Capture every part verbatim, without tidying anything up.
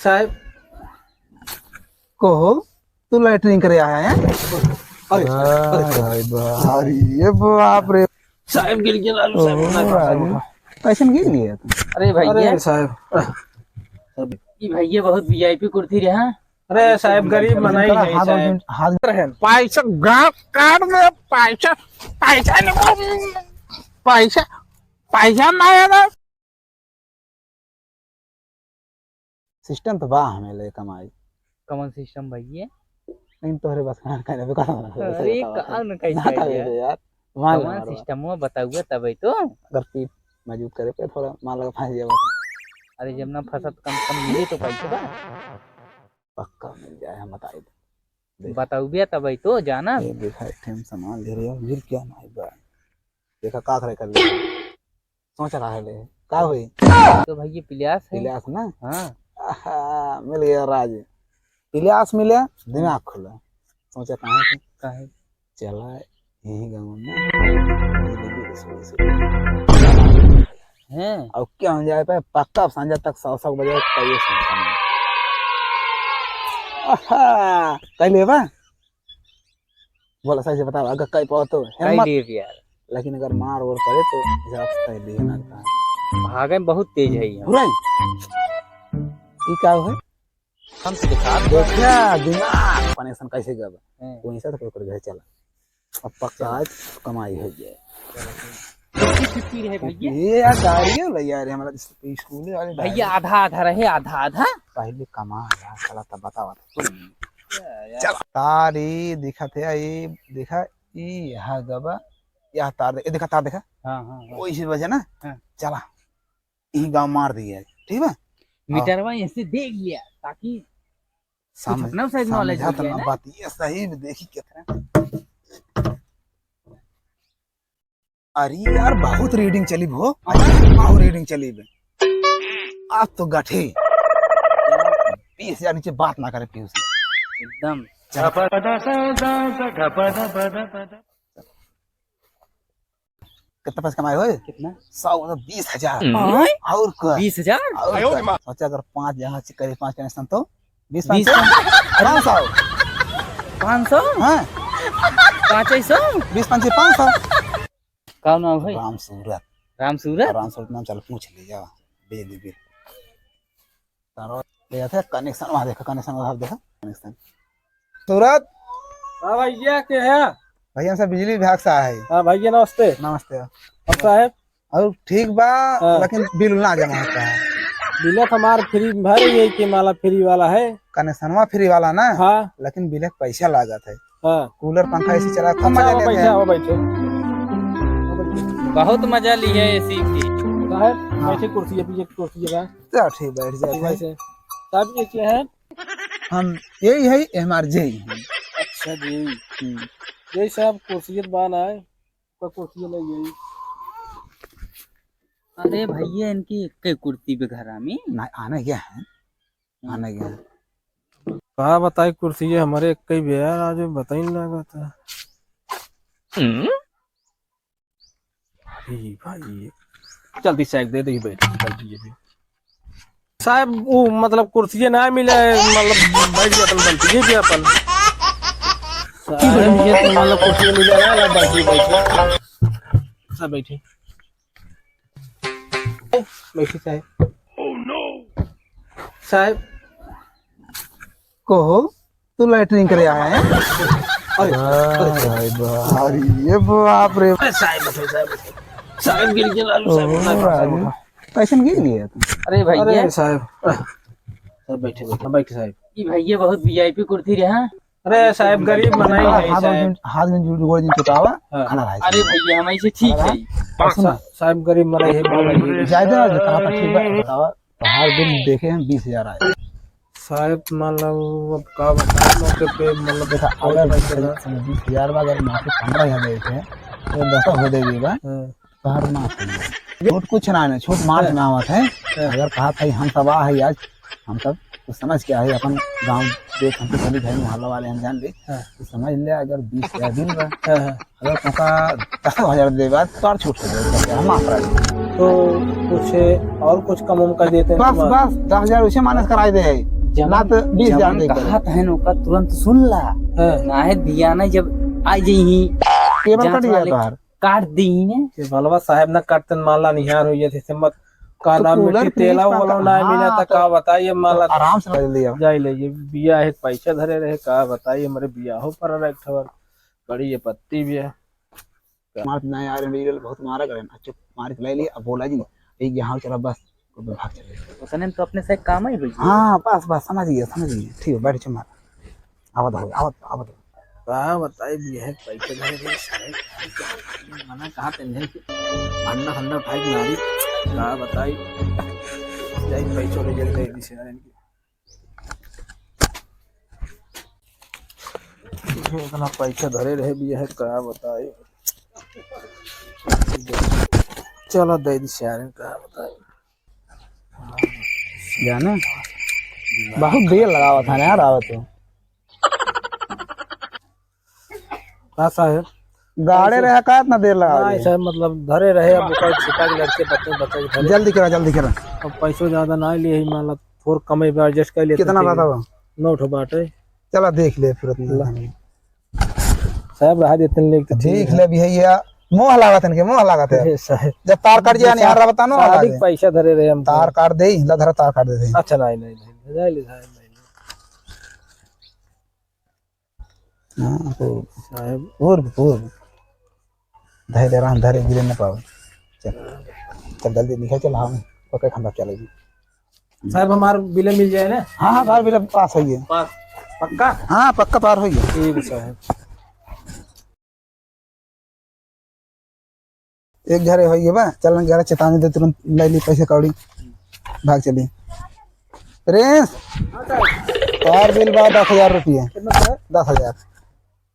साहब, कहो, तू लैट्रिन करे आया है? अरे, अरे, अरे, अरे, अरे, ये बाप रे। साहब गिर गया, लालू साहब, ओ, लालू साहब। राजू, कैसन गिर गया तू? अरे भैया। अरे साहब। ई भैया बहुत वीआईपी कुर्सी रहा। अरे साहब, गरीब मनई है हाथ साहब। हाथ पैसा गाँव काट में पैसा, पैसा नहीं, पैसा, पैसा मांगेगा। सिस्टम तो बा हमें ले कमाई। कौन सिस्टम भैया? नहीं तोहरे बस खाना खाने पे कहाँ बना? अरे, कौन कैसे ना था भैया? यार, मान कौन सिस्टम हुआ बताऊआ तबे तो। अगर पीठ मजबूत करे पे थोड़ा मान लगा फंस जाए। अरे, जब ना फंसत कम से कम मिले तो पैसे बा। पक्का मिल जाए, हम बताई दे। बताऊबे तबे तो जाना। ये देखा, एक ठे हम सामान ले रहे हो, गिर क्या नहीं बा। देखा, का करे कर ले। सोच रहा है ले, का होई? तो भाई, ये पिल्यास है। पिल्यास ना? हाँ। आहा, मिल गया राज। पिल्यास मिले, दिमाग खुले। सोचा कहाँ से? काहे? चला, यही गाँव में। हैं? और क्या हो जाए पे पक्का सांझा तक सौ, सौ बजे कहिए सुनता हूँ। आहा, कह लेबा? बोला सही से बताओ, अगर कई पाओ तो कई हिम्मत। लेब यार। लेकिन अगर मार और पड़े तो हिसाब से कई लिए ना का। भागे में बहुत तेज है ये। पूरा ही? ई का है? हम तो दिखा दो। देखा दिमाग कनेक्शन कैसे गब। हैं। वहीं से तो कोई घर चला। अब पक्का आज कमाई हो जाए। फिफ्टी फिफ्टी रहे भैया। ये यार गाड़ी है ले यार, हमारा स्कूल वाले भैया, आधा आधा रहे, आधा आधा। पहले कमा यार, चला तब बतावा। चला। तारी दिखत है, ये देखा, ई यहाँ गबा, यह तार दे, ये देखा तार देखा? हाँ, हाँ, हाँ। वही से बजे ना? हाँ। चला, यही गाँव मार दिया, ठीक बा? मीटरवा ऐसे देख लिया, ताकि कुछ अपना side knowledge हो जाए ना। बात ये सही में देखी कितना। अरे यार, बहुत रीडिंग चली भो, बहुत रीडिंग चली बे। आज तो गठे। बीस हजार नीचे बात ना करे पीयूष। एकदम। चल। कितना पैसा कमाए होए? कितना? सौ, मतलब बीस हजार। हाँ? और का? बीस हजार? और का? सोचा अगर पाँच जगह से करे, पाँच कनेक्शन तो बीस बीस पाँच सौ? पाँच सौ। पाँच सौ? हाँ। पाँच सौ? बीस पाँच सौ पाँच सौ। का नाम है? राम सूरत। राम सूरत? राम सूरत नाम, चल पूछ ले जा, बिजली बिल। तारो ले जाते हैं, कनेक्शन वहाँ देखा, कनेक्शन वहाँ देखा, कनेक्शन। सूरत। हाँ भैया, के है? भैया, हमसे बिजली विभाग से आए। हाँ भैया, नमस्ते। नमस्ते। अब साहब? और ठीक बा, हाँ। लेकिन बिल ना जमा होता है। बिल हमार फ्री भर, ये के माला फ्री वाला है। कनेक्शनवा फ्री वाला ना? हाँ। लेकिन बिल के पैसा लागत है। हाँ। कूलर पंखा एसी चला, खूब अच्छा, मजा वो लेते बैठे, हैं। वो बैठे। बहुत मजा लिया एसी की। साहब, हाँ। बैठे कुर्सी पे, ये कुर्सी पे। चल ठीक, बैठ जाते हैं। वैसे। साहब, ये क्या है? हम यही है, हमार जेई हैं। अच्छा, जेई। हम्म। जेई साहब, कुर्सी तो बान आए, कोई कुर्सी नहीं है। अरे भैया, इनकी एक ही कुर्सी पे घरा में। ना, आना क्या है? आना क्या है? का बताई, कुर्सी ये हमारे एक ही बे यार, आज बताई ना बता। हम्म? ई भाई, जल्दी से एक दे दे, बैठ, जल्दी ये भी। साहब, वो मतलब कुर्सी ना मिले, मतलब बैठ गया अपन, गलती ये भी अपन। साहब, ये तो मतलब कुर्सी मिले ना, ना बैठी, बैठी। सब बैठे। बैठी साहब। साहब, कहो, तू लैट्रिन करे आया है? अरे, अरे, अरे, अरे, ये बाप रे। अरे, साहब, बैठो, साहब, बैठो। साहब, गिर गया, लालू साहब, ओ, साहब, साहब, राजू। बैठो। कैसन गिर गया तू? अरे, भैया। अरे, साहब, साहब, बैठे, बैठे, बैठे, साहब। ई भैया बहुत वीआईपी कुर्सी रहा। अरे, साहब, गरीब मनई है, हाथ साहब। में, हाथ में जुड़, गोड़ में चुकावा, हाँ। खड़ा रहा। अरे, भैया, हम ऐसे ठीक है। सुना? साहब, गरीब मनई है, बाबा जी। जायदा है, जितना तो ठीक है, बतावा। तोहार बिल देखे हैं, बीस हजार आए। साहब, मतलब, अब का बताएं, मौके पे, मतलब, देखा, अगर पैसे ना। बीस हजार बा, अगर माफी पन्द्रह हजार देते हैं, तो दस हो देगी बा। हाँ। तोहार माफ हो गया। छोट कुछ ना है, छोट मार्च हाँ। में आवत है। हाँ। अगर कहा था, हम सब आ है आज, हम सब कुछ समझ के आए, अपन गाँव देख, हम तो सभी घर मोहल्ला वाले हम जान ले। हाँ। तो समझ ले, अगर बीस हजार दिन बा, हाँ, हाँ। अगर तुमका दस हजार दे बाद, तो और छूट हो जाए, हम माफ करा देंगे। तो कुछ और कुछ कम उम कर देते हैं बस, तुम्हारा। बस, दस हजार उसे माइनस कराई दे है। जवन, ना तो बीस हजार जवन दे के। कहत है ओका तुरंत सुन ला। हाँ। नाहे बियाना जब आ जइही, केबल जांच कट गया वाले तोहार। काट दी ने। केबलवा साहेब ना काटतन, माला निहार हो जाते से मत। का तो नाम कूलर मिट्टी फ्रिज तेला पंखा, वोला ना हाँ, मिला था, तो, का बताइए तो माला। आराम से ले लिया। जाई ले, ये बिया है, पैसा धरे रहे, का बताइए, हमरे बिया हो पर रहे ठवर। बड़ी ये पत्ती भी है। मार ना यार, मेरी बहुत मारा करें। अच्छा, मार के ले लिए, अब बोला जी, एक यहाँ चला बस, अब भाग चले। उसने तो अपने से काम ही हुई। हाँ, बस, बस, समझ गया, समझ गया। ठीक है, बैठ के मार। आवत हो, आवत, आवत हो। का बताई भी है, पैसे धरे थे, सारे मना कहा ते नहीं। अंडा फंडा उठाई के मारी, का बताई। जाई पैसों ले जल्दी दे दी से इनकी। इतना पैसा धरे रहे भी है, का बताई। चलो दे दी सारे, का बताई। जाने, बहुत देर लगावत है ना यार, आवत हो। का साहेब? गाड़े रहे का इतना देर लगा नहीं दिए? साहेब, मतलब धरे रहे, अब ऊपर छिपा के लड़के बच्चे, बच्चे के धरे। जल्दी करा, जल्दी करा। अब पैसों ज्यादा ना लिए ही, मतलब थोड़ कमे पे adjust कर लेते कितना हैं। बताओ? नौ ठो बाटे। चला देख ले फिर उतना ला। नहीं। साहेब रहा देते हैं, लेके तो ठीक देख है। ले भैया, मोह लागत है इनके, मोह लागत है। ए साहेब। जब तार काट जाए, नहीं, निहार रहा बता, मोह शादी लागे। पैसा धरे रहे हम। तार काट दे, ला धरा तार काट दे दे। अच्छा, नहीं, नहीं, नहीं, नहीं, नहीं, नहीं। हाँ, तो साहेब। और, और। धैर्य राम, धैर्य गिरे न पावे। चल, चल जल्दी निकल, चल, हाँ, पकड़ खंभा चलेगी। साहेब, हमार बिले मिल जाए ना? हाँ, हाँ, तार बिले पास है ये। पास, पक्का? हाँ, पक्का पार हो गया। ठीक है साहेब। एक घरे होइए बा, चलन घरे चेतावनी दे, तुरंत ले ली पैसे कौड़ी, भाग चली। प्रिंस, हाँ सर। तार बिल बा दस हजार रुपये। कितना सर? दस हजार।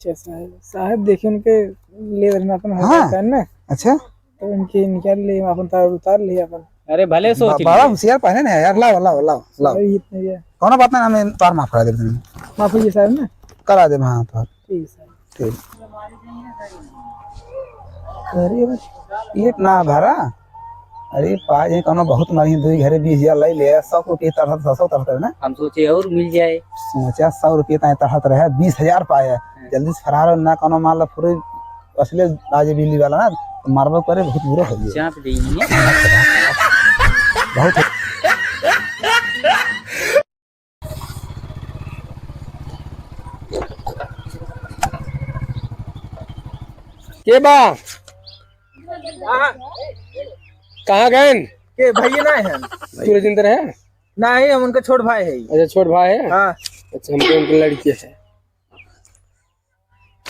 अच्छा साहब, साहब देखिए उनके ले रहना अपन हाँ। होता है ना। अच्छा। तो इनके निकाल ले, अपन तार उतार ले अपन। अरे भले सोच बा-, बड़ा लिए। होशियार पहले ना यार, लाओ, लाओ, लाओ, लाओ। सही इतने ये। कौनो बात ना, हमें तार माफ करा दे। माफ होइए साहब ना। करा दे, हाँ, तार। ठीक है साहब। ठीक। अरे बस, पेट ना भरा। अरे पाए कौनो बहुत मारी, दुई घरे बीस हजार लाई ले, सौ रुपये तरह, सौ, सौ तरह ना। हम सोचे और मिल जाए। सोचा सौ रुपये ताए तरह रहे, बीस हजार पाए। हाँ। जल्दी से फरार हो ना, कौनो मान ला पूरे असले आज बिजली वाला ना, तो मारबो करे, बहुत बुरा हो गया। चाप देंगे। बहुत। के बा? हाँ। कहाँ गए? के भैया ना है? सूरज इंदर है? नहीं, हम उनका छोट भाई है। अच्छा, छोट भाई है? हाँ। अच्छा, हमके उनके लड़के है।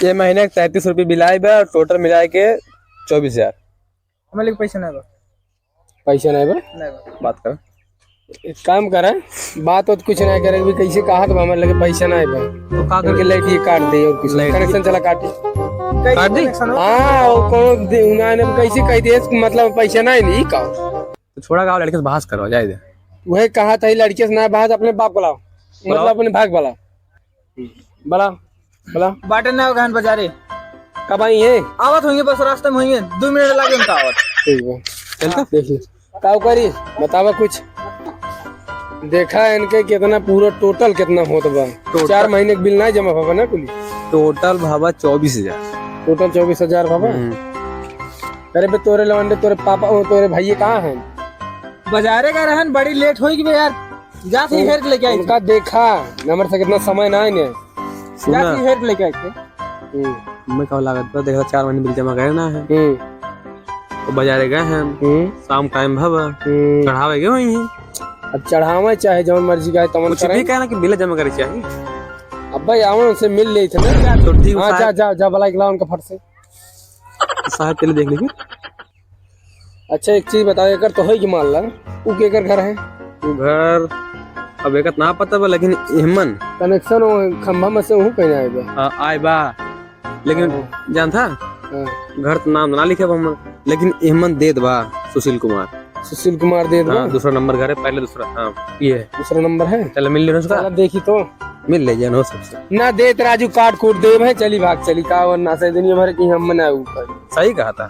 ये महीने के तैंतीस रुपये बिल आए बा, total मिला के चौबीस हजार। हमारे लगे पैसा नहीं बा। पैसा नहीं बा? नहीं बा। बात कर। एक काम कर, बात तो कुछ नहीं करे, भी कैसे कहा तो हमारे लगे पैसा नहीं बा। तो का उनके करे? लाइट ये काट दे और कुछ लाइट connection चला काटे। कैसे काट दी? Connection हो? हाँ, वो कौन दे-, उन्होंने कैसे कह दिया, मतलब पैसा नहीं, नहीं का। तो छोड़ा गाँव लड़के से बहस करो, जाए दे। वही कहा था, लड़के से ना बहस, अपने बाप को लाओ। बुलाओ। मतलब अपने भाग वाला। बला, बला। बाटे ना गहन बाजारे। कब आई है? आवत होंगे, बस रास्ते में होंगे, दो मिनट लागे उनका आवत। ठीक बा। चलता? हाँ। देख ले। का करी? बतावा कुछ। देखा इनके कितना पूरा total कितना होत बा। Total। चार महीने के बिल ना जमा भवा ना कुली। Total भवा चौबीस हजार। Total चौबीस हजार भवा? हम्म। अरे बे तोरे लवंडे, तोरे पापा, ओ तोरे भैया कहाँ हैं? बाजारे का रहन, बड़ी late होई गई बे यार। जा से तो हेर के लेके आई। उनका देखा, नंबर से कितना समय ना आए ने। सुना। जा से हेर के लेके आई थे। हम्म। मैं कहा लागत बा, देखा चार महीने बिल जमा करे ना है। हम्म। तो बाजारे गए हैं हम। हम्म। शाम time भवा। हम्म। चढ़ावे गए वहीं हैं। अब चढ़ावे चाहे जौन मर्जी का है, तमन कुछ भी करें। कहना कि बिल जमा करे चाहिए। अब भाई आवो उनसे मिल ले थे ना। तो ठीक हाँ, साहब। जा, जा, जा, बुला के ला उनका फट से। साहब, चले देख लीजिए। अच्छा, एक चीज बताओ, एकर तो होई कि मान ला, उ केकर घर है? उ घर अब एकर ना पता बा, लेकिन एहमन connection वो खंभा में से वहू कहीं आए बा। हाँ, आए बा, लेकिन हाँ। जानता? हाँ। घर तो नाम ना लिखे बा हमर, लेकिन एहमन देत बा सुशील कुमार। सुशील कुमार देत बा? हाँ, दूसरा नंबर घर है, पहले दूसरा, हाँ, ये है। दूसरा नंबर है? चल, मिल ले उसका। चला, देखी तो। मिल ले जान हो सबसे। ना देत राजू, काट कूट देब है, चली भाग चली, का वरना से दुनिया भर की हम मना ऊपर। सही कहा था।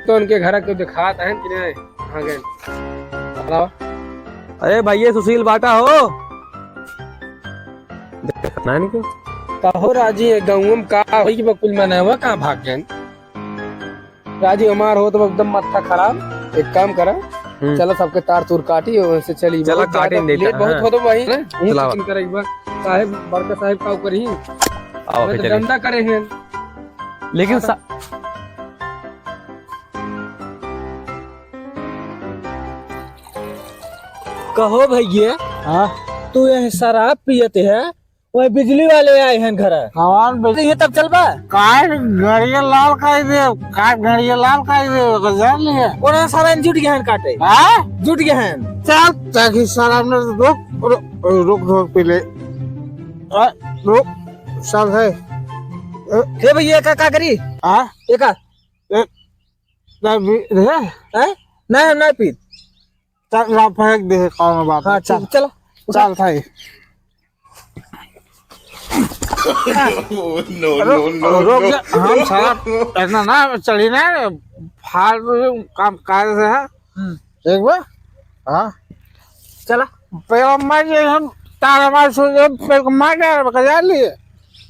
तो उनके घर के दिखात हैं कि नहीं? कहाँ गए? बताओ। अरे भैया सुशील बाटा हो। नानी को। कहो राजी, ये गाँव में का होई कि बकुल मनवा कहाँ भाग गए? राजी, हमार हो तो एकदम माथा खराब। एक काम करा, हम्म। चला सबके तार तूर काटी और उनसे चली। चला बहुत काटे ज्यादा नहीं लेट का, बहुत हाँ। होत बा ही ना। ऊँच चलावा। चिकन करे एक बार। साहेब, बड़का साहेब का करी? आओ, मैं तो चलिए। डंडा करे हैं। लेकिन हाँ। सा- कहो भैया, हाँ? तू यह शराब पियत है, वह बिजली वाले आए हैं घर। कौन बिजली? ये तब चलबा? काट घड़िया लाल कर दे, काट घड़िया लाल कर दे, तो जान लिए। ओना सारा जुट गए हैं काटे। हाँ? जुट गए हैं। चल, ताकि सारा हमने रुक, रुक, रुक, रुक, पहले। आ, रुक, सब है। ए, हे भैया, का, का करी? हाँ? ये का? ए, ना भी, रे? हैं? ना, हम ना पीत। चल, ला फेंक दे, कौन बात हाँ, है? चल, चल। चला। चल, थाई। नो, रुक, नो, नो, रुक नो। जा, हम साला इतना ना चली ना, फालतू काम काज से है। हम्म। एक बार, हाँ। चला। पेला मार जे हम तारा मार सो जे पेला मार दे, बका जा लिए।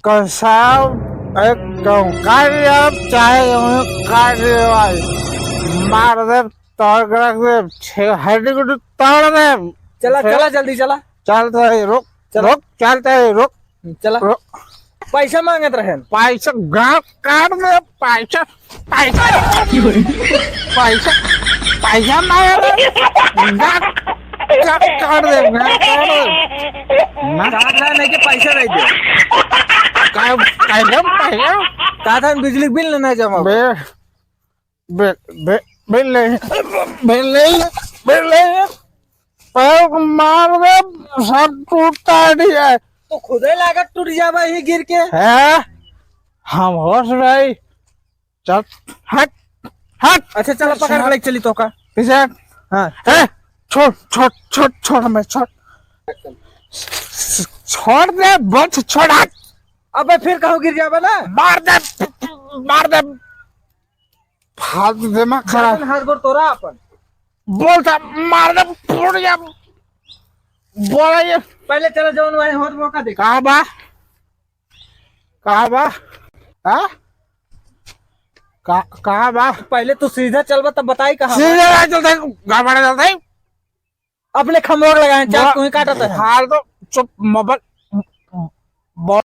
कौन साहब, एक कौन काट दे, चाहे यूं काट दे भाई। मार दे, तोड़ के रख दे, छे-, हड्डी गुड्डी तोड़ दे। चला, फिर चला, जल्दी चला। चल तो है, रुक, चला। रुक, चल तो है, रुक। चला। रुक। पैसा मांगत रहेन। पैसा गाँड़ काट दे, पैसा, पैसा, पैसा, पैसा मांगत रहे। गाँड़, गाँड़ काट दे, गाँड़ काट दे। ना। काट रहा नहीं कि पैसा नहीं दे। का, का दे पैसा? का था बिजली बिल ना जमा। बे, बे, बे, बिल नहीं, बिल नहीं, बिल नहीं। पैर को मार दे, सब टूटता है। तो खुदे लागत टूट जाबा ही गिर के। हैं? हम होश रही। चल, हट, हट। अच्छा, चल, पकड़ के लेके चली तो का। पीछे हट। हाँ। ए, छोड़, छोड़, छोड़, छोड़, हमें छोड़। छोड़ दे, बस छोड़, हट। अबे फिर कहूँ गिर जाबा ना? मार दे, मार दे। फालतू दिमाग खराब। जान हाथ गोड़ तोरा अपन। बोलता, मार दे, फूट जा। बोला ये। पहले चलो जौन वहीं होत मौका देखा। कहाँ बा? कहाँ बा? हाँ? का-, कहाँ बा? पहले तू सीधा चलबा तब बताई कहाँ बा। सीधा ना चलता है, गड़बड़ा चलता है। अपने खमवा के लगाए, चाप बा-, तू ही काटत है। हाल तो चुप, मोबाइल, बा-,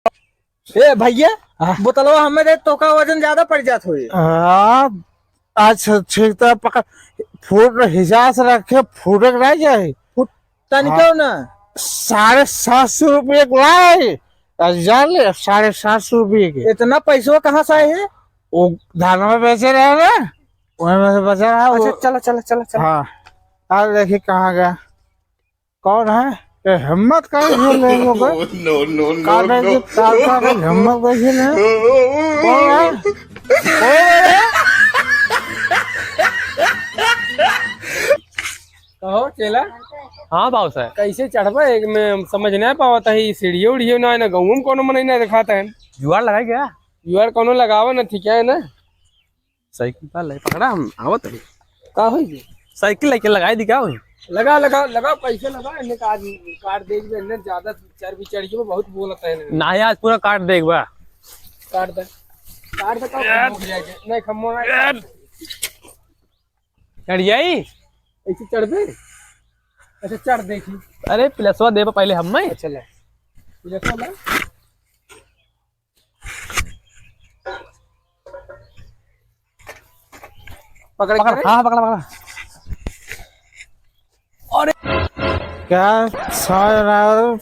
ए भैया, हाँ। बोतलवा हमें दे, तोका वजन ज्यादा पड़ जात होई। हाँ, अच्छा, ठीक तो पकड़, फुट हिसाब से रखे, फुट के रह जाए। फुट तनिको हाँ। ना। साढ़े सात सौ रुपये के लाए, आज जान ले, साढ़े सात सौ रुपये के। इतना पैसवा कहाँ से आए है? वो धान में बेचे रहे ना, वही में से बचा रहा अच्छा, वो। चला, चला, चला, चला। हाँ, अब देखिए कहाँ गया। कौन है? ये हिम्मत कैसे ले लोगे? No, no, no, काटे no। की ताकत है, हिम्मत कैसे ले? कौन है? कौन है? कहो चेला। हाँ बाबू साहब। कैसे चढ़बा? एक में हम समझ नहीं पावत है, सीढ़ियो उढ़ियो ना है, ना गाँव में कोनो मनई ना दिखाता है। जुआर लगाई क्या? जुआर कोनो लगावा ना, ठीक है ना? साइकिल पा ले, पकड़ा, हम आवत है। का होई जी? साइकिल लेके लगाई दी, का होई? लगा, लगा, लगा, कैसे लगा? इन्हें काट, काट दे, इन्हें ज्यादा चर्बी चढ़ गई, बहुत बोलत है इन्हें। ना, आज पूरा काट दे एक बार। काट दे, काट दे, काट दे, यार। रुक जाए, नहीं, खम्मो ना। यार। चढ़ जाई? ऐसे चढ़ दे। अच्छा, चढ़ देखी। अरे, प्लसवा देबा पहले हम में। अच्छा, ले। प्लसवा ला। पकड़, पकड़, पकड़। हाँ, हाँ, पकड़ा, पकड़ा। अरे। क्या साला,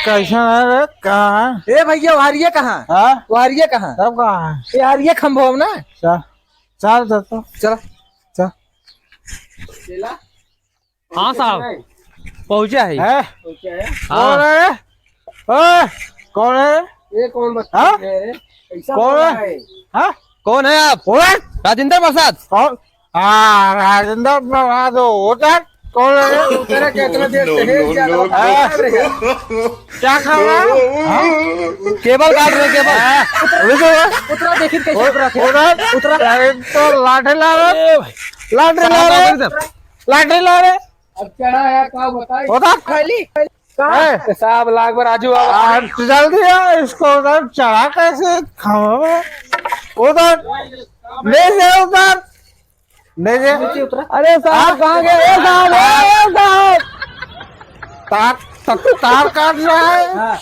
कैसा है रे? कहाँ है? ए भैया, वो हरिये कहाँ? हाँ? वो हरिये कहाँ? सब कहाँ है? ये हरिये खंभवा ना? चल, चल, चल, चल। चला। चल। चला। हाँ साहब, पहुँचा है। हैं? पहुँचा है। हाँ। कौन है? ओए, कौन है? ये कौन बच्चा हाँ? है? ऐसा कौन कौन है? है? हाँ? कौन है आप? कौन है? राजेंद्र प्रसाद। कौन? हाँ, राजेंद्र प्रसाद हो, होता है? कौन है? तेरा कितना देर से है, ज्यादा हाँ? क्या खा रहा है? हाँ? केबल काट रहे, केबल। हाँ, अभी तो है। उतरा, देखिए कैसे उतरा, उतरा। उतरा। अरे तो लाठे ला रहा। ए भाई। लाठे ला रहा। लाठे ला रहे। अब चढ़ा है, का बताई? होता? खाली। कहाँ? ए, साहब, लाग बा राजू बाबा। आ, जल्दी आ, इसको उधर चढ़ा कैसे खाओ? उधर, ले जा उधर, ले जा। नीचे उतरा। अरे साहब, हाँ? कहाँ गए? ए साहब, ए, ए साहब। तार, त-, तार काट रहा है। हाँ।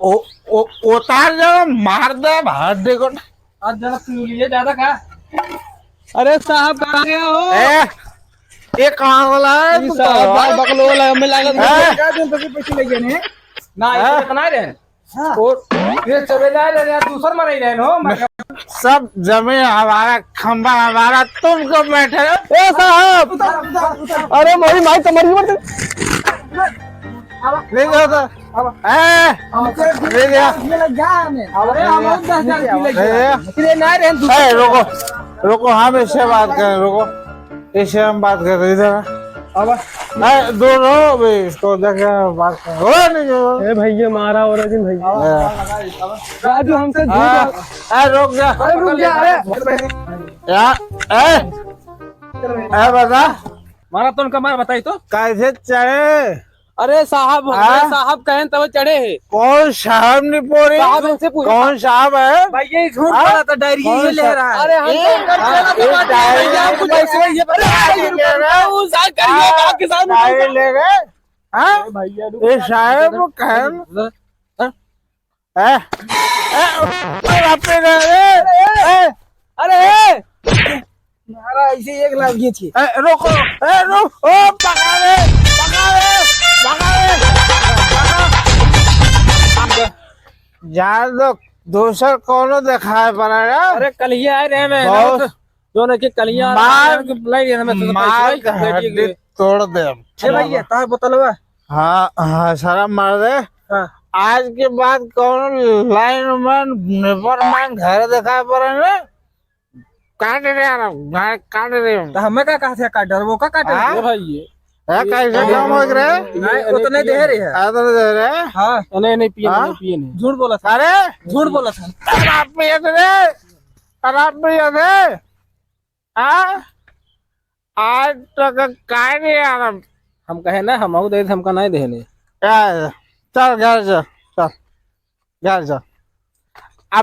ओ, ओ, उतार जाओ, मार दे, भाग दे को। आज जरा पी लिए ज्यादा का? अरे साहब, कहाँ गए हो? ए, ये कहाँ वाला है? ये तू साहब, तो बकलोल है, हमें लागत है। हैं? क्या दिन तक पैसे ले गए ने? ना, ये हैं? तो इतना ही रहे। हाँ। और ये चले जा रहे हैं, दूसर में नहीं रहे हो, मैं सब जमीन हमारा, खंबा हमारा, तुम क्यों बैठे हो? ए साहब! उतार, उतार, उतार। अरे मोरी माई, कमर की मत। ले जाओ तो। अब ए, हमके ले गया। ये लग जा हमें। अरे, हम और दस हजार की ले ए, गया। ए। इतने ना रहे, दूसरे ए, रुको, रुको, हम इससे बात करें, रुको। इससे हम बात कर रहे, इधर। अब ए, दूर हो, अभी इसको देख के बात कर। हो, नहीं, हो। ए भैया, मारा हो रहा जी भैया। ए। राजू, हमसे झूठ हाँ, बोल- ए, रुक जा। अरे, रुक जा, अरे। यार, ए, ए, बता। मारा तो उनका मार बताई तो। कैसे चढ़े? अरे साहब, हाँ? हमारे साहब कहें तब चढ़े हैं। कौन साहब ने पोरी? साहब इनसे पूछो। कौन साहब है? भाई, ये झूठ हाँ? बोला था, डायरी कौन ये ले सा-, रहा है। अरे हम ए, तो कर हाँ, देना ये था, डायरी भैया, आपको ये पैसे ये बता डायरी ले रहा है। वो साहब करिए, हाँ, बाकी साहब डायरी ले गए? हाँ? भैया, रुक ये जा, साहब रुक जा, कहें? रुक जा। हाँ? ए, ए, ए, बाप रे, ए, ए, अरे, ए! मारा ऐसे एक लाख ये थी। ए, रोको, ए, रो-, ओ, पका रे, पका रे, पका रे, पका। जान दो, दूसर कौनो देखाए पड़ा ना। अरे, कल ही आए रहे मैं, बहुत ना, तो जो ना कि कल ही आ मार, रहे हैं, कि बुलाई रहे हैं, मैं तो मार पैसे के भाई, हड्डी बैठिए। तोड़ दे। ए भैया, तार बोतलवा। हाँ, हाँ, सारा मार दे। हाँ। आज के बाद कौन लाइन मैन, नेपर मैन घर देखा पड़े ने? काट रे यार, घर काट रे। तो हमें का कहा था काट, वो का काटे? हाँ? ए भाई, ये ए, कैसे ये काम हो रे? नहीं, वो तो नहीं दे रहे हैं। आ, तो दे रहे हैं। हाँ। नहीं, नहीं, पिए हाँ? नहीं, पिए नहीं। झूठ बोला था। अरे? झूठ बोला था। अरे, आप पिए थे रे? अरे, आप पिए थे? हाँ? आज तक काहे नहीं आ रहा? हम कहे ना, हम आऊ दे, हमका नहीं देने। यार, चल घर जा, चल, घर जा।